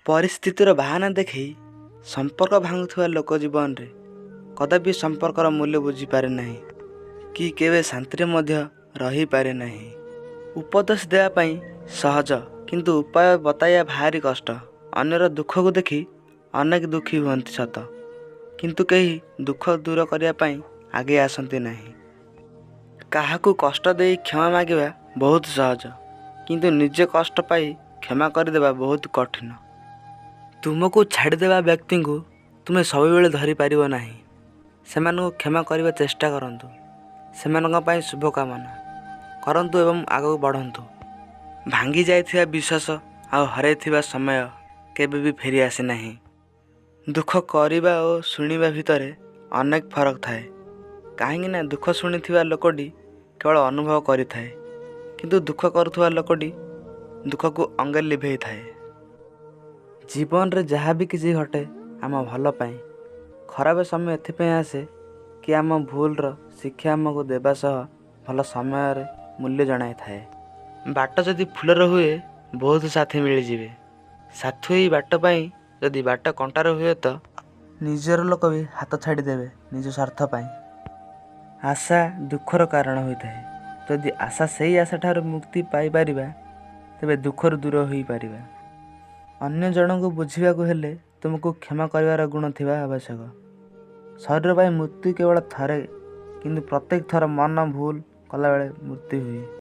ପରିସ୍ଥିତିର ବାହାନା ଦେଖେଇ ସମ୍ପର୍କ ଭାଙ୍ଗୁଥିବା ଲୋକ ଜୀବନରେ କଦାପି ସମ୍ପର୍କର ମୂଲ୍ୟ ବୁଝିପାରେ ନାହିଁ କି କେବେ ଶାନ୍ତିରେ ମଧ୍ୟ ରହିପାରେ ନାହିଁ। ଉପଦେଶ ଦେବା ପାଇଁ ସହଜ, କିନ୍ତୁ ଉପାୟ ବତାଇବା ଭାରି କଷ୍ଟ। ଅନ୍ୟର ଦୁଃଖକୁ ଦେଖି ଅନେକ ଦୁଃଖୀ ହୁଅନ୍ତି ସତ, କିନ୍ତୁ କେହି ଦୁଃଖ ଦୂର କରିବା ପାଇଁ ଆଗେଇ ଆସନ୍ତି ନାହିଁ। କାହାକୁ କଷ୍ଟ ଦେଇ କ୍ଷମା ମାଗିବା ବହୁତ ସହଜ, କିନ୍ତୁ ନିଜେ କଷ୍ଟ ପାଇ କ୍ଷମା କରିଦେବା ବହୁତ କଠିନ। ତୁମକୁ ଛାଡ଼ିଦେବା ବ୍ୟକ୍ତିଙ୍କୁ ତୁମେ ସବୁବେଳେ ଧରିପାରିବ ନାହିଁ। ସେମାନଙ୍କୁ କ୍ଷମା କରିବା ଚେଷ୍ଟା କରନ୍ତୁ, ସେମାନଙ୍କ ପାଇଁ ଶୁଭକାମନା କରନ୍ତୁ ଏବଂ ଆଗକୁ ବଢ଼ନ୍ତୁ। ଭାଙ୍ଗି ଯାଇଥିବା ବିଶ୍ୱାସ ଆଉ ହରାଇଥିବା ସମୟ କେବେ ବି ଫେରି ଆସେ ନାହିଁ। ଦୁଃଖ କରିବା ଓ ଶୁଣିବା ଭିତରେ ଅନେକ ଫରକ ଥାଏ, କାହିଁକି ନା ଦୁଃଖ ଶୁଣିଥିବା ଲୋକଟି କେବଳ ଅନୁଭବ କରିଥାଏ, କିନ୍ତୁ ଦୁଃଖ କରୁଥିବା ଲୋକଟି ଦୁଃଖକୁ ଅଙ୍ଗେ ଲିଭେଇଥାଏ। ଜୀବନରେ ଯାହା ବି କିଛି ଘଟେ, ଆମ ଭଲ ପାଇଁ। ଖରାପ ସମୟ ଏଥିପାଇଁ ଆସେ କି ଆମ ଭୁଲର ଶିକ୍ଷା ଆମକୁ ଦେବା ସହ ଭଲ ସମୟରେ ମୂଲ୍ୟ ଜଣାଇଥାଏ। ବାଟ ଯଦି ଫୁଲର ହୁଏ, ବହୁତ ସାଥୀ ମିଳିଯିବେ ସାଥୀ ହୋଇ ବାଟ ପାଇଁ। ଯଦି ବାଟ କଣ୍ଟାର ହୁଏ ତ ନିଜର ଲୋକ ବି ହାତ ଛାଡ଼ିଦେବେ ନିଜ ସ୍ୱାର୍ଥ ପାଇଁ। ଆଶା ଦୁଃଖର କାରଣ ହୋଇଥାଏ। ଯଦି ଆଶା ସେଇ ଆଶା ଠାରୁ ମୁକ୍ତି ପାଇପାରିବା, ତେବେ ଦୁଃଖରୁ ଦୂର ହୋଇପାରିବା। ଅନ୍ୟ ଜଣଙ୍କୁ ବୁଝିବାକୁ ହେଲେ ତୁମକୁ କ୍ଷମା କରିବାର ଗୁଣ ଥିବା ଆବଶ୍ୟକ। ଶରୀର ପାଇଁ ମୃତ୍ୟୁ କେବଳ ଥରେ, କିନ୍ତୁ ପ୍ରତ୍ୟେକ ଥର ମନ ଭୁଲ କଲାବେଳେ ମୃତ୍ୟୁ ହୁଏ।